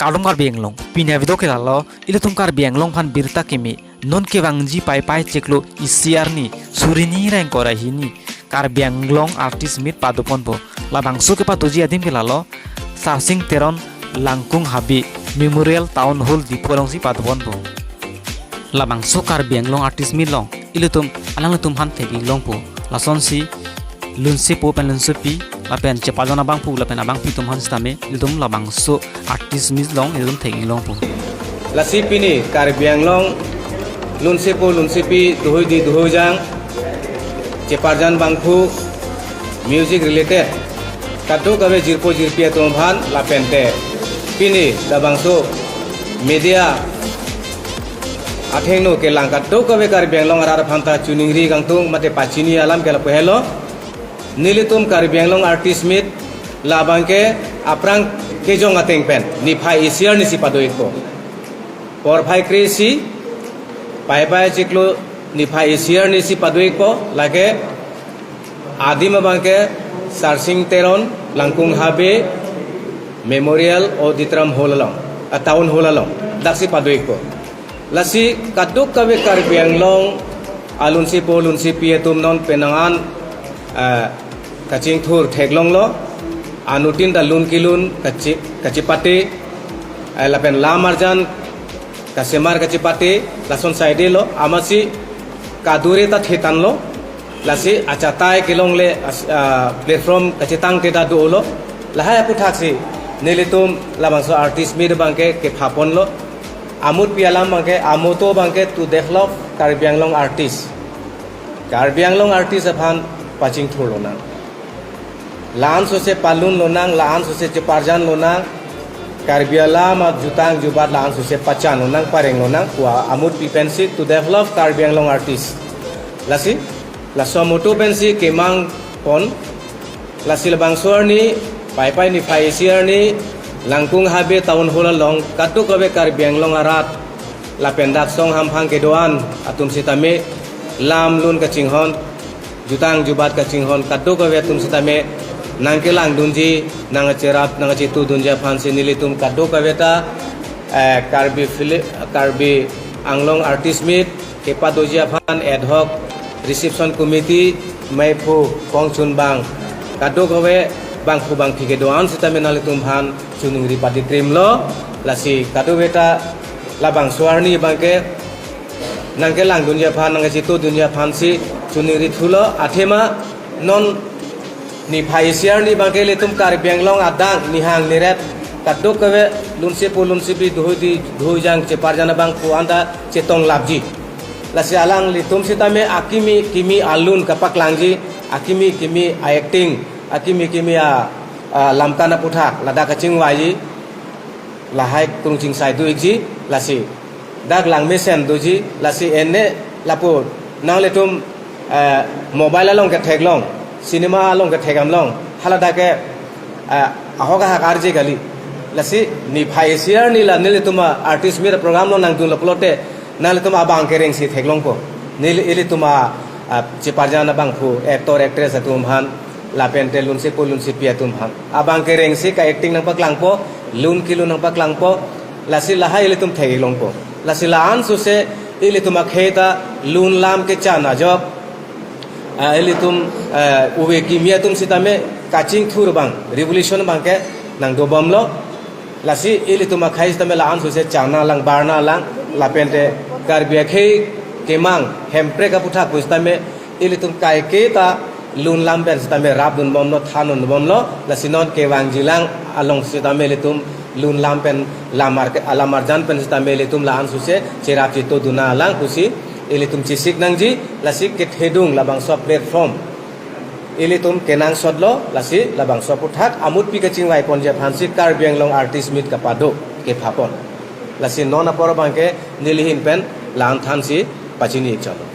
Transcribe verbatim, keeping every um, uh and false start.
Kardom Karbi Anglong, pini avideo ke lalo, ilitum Karbi Anglong aphan birta keme, non kevangji Paipai chiklo isi arni, suri hini ra ingkoi ra hini, Karbi Anglong Artist Meet padoponpo. Labangso kepadoji adim ke lalo, Sarsing Teron Langkung Habe Memorial Town Hall Diphu alongsi padoponpo. Labangso Karbi Anglong Artist Meet along, ilitum alanglitum aphan thek-ik longpo. Lasonsi lunsepo pen lunsepi, lapen cheparjan abangphu lapen abangpi atum aphan sitame, ilitum labangso Artist Meet along ilitum thek-ik longpo. Lasi pini Karbi Anglong lunsepo lunsepi, duhuidi duhuijang, cheparjan abangphu, music related kadokave jirpo jirpi atum aphan lapente pini labangso media athengno kelang kadokave Karbi Anglong arat aphan ta choningri kangtung mate pachini alam ke lapu helo. Nelitum Karbi Anglong Artist Meet labang ke aphrang kejong ateng pen niphai isi arnisi pado-ikpo. Porphai kre-isi, Paipai chiklo niphai isi arnisi pado-ikpo, lake adim abang ke Sarsing Teron Langkung Habe Memorial Auditorium Hall along, a, Town Hall along, daksi pado-ikpo. Lasi kadokave Karbi Anglong alunsepo lunsepi atum non penang an, a, kachingthur theklonglo, anuttin ta lun kelun kachi-, kachipate, a, lapen lam arjan kasemar kachipate, lason saidelo, amatsi kadure ta thetanlo, lasi achatai kelongle as-, ah, platform kachetangte ta dolo, lahai aphuthaksi nelitum labangso Artist Meet abang ke kephaponlo, amutpi alam abang ke, amoto abang ke to develop Karbi Anglong artist. Karbi Anglong artist aphan pachingthur lonang. La-an sose palun lonang, la-an sose cheparjan lonang. Karbi alam ajutang jubat la-an sose pachan lonang, pareng lonang, pu amutpi pensi to develop Karbi Anglong artist. Lasi, laso amoto pensi kemangpon. Lasi labangso arni, Paipai niphai isi arni, Langkung Habe Town Hall along, kadokave Karbi Anglong arat, lapen dak song hamphang kedo-an atum sitame, lam lun kachinghon, jutang jubat kachinghon, kadokave atum sitame nangkelangdunji, nangkacherap, nangkachetudunji aphansi nelitum kadokave ta, eh, Karbi Fili-, Karbi Anglong Artist Meet kepadoji aphan ad hoc reception committee, meiphu, kongchunbang, kadokave bangphu bangphi kedo-an sitame nanglitum aphan choningri padikrimlo, lasi kadokave ta labangso arni abang ke nangkelangdunji aphan, nangkachetudunji aphansi choningri thulo, athema non niphai isi arni abang ke ilitum Karbi Anglong adang nihang niret kadokave lunsepo lunsepi duhuidi duhuijang cheparjan abangphu anta chetonglapji. Lasi alanglitum sitame akimi kimi alun kapaklangji, akimi kimi a-acting, akimi kimi a, a, lamkan aputhak ladak kachingvaiji, lahai krungching sai do-ikji, lasi dak langmesen doji, lasi ene lapu nanglitum, eh, mobile along ketheklong, cinema along kethekdamlong, haladak ke, eh, ahok ahak arje kali. Lasi niphai isi arni la nelitum a-Artist Meet program along nangdunlo pulote, nanglitum abang kerengsi theklongpo. Neli ilitum a, a, cheparjan abangphu, actor actress atum aphan, lapente lunsepo lunsepi atum aphan. Abang kerengsi ka-acting nangpaklangpo, lun kelun nangpaklangpo, lasi lahai ilitum thek-ik longpo. Lasi la-an sose ilitum akhei ta lun lam kechan ajok, ah, ilitum, eh, uve kimi atum sitame kachingthur abang, revolution abang ke nangdobomlo. Lasi ilitum akhei sitame la-an sose chana lang, barna lang, lapente Karbi akhei kemang Hemprek aputhak pu sitame ilitum kaike ta lun lam pen sitame rapdunbomlo, thandunbomlo, lasi non kevangjilang along sitame ilitum lun lam pen lamar ke, alam arjan pen sitame ilitum la-an sose cherap chetudun-nang lang pusi ilitum chesik nangji, lasi kethedung labangso platform ilitum kenangsotlo, lasi labangso aputhak amutpi kachingvaiponji aphansi Karbi Anglong Artist Meet kapado kephapon. Lasi non apor abang ke neli ahin pen la-an thansi pachini-ik chotlo.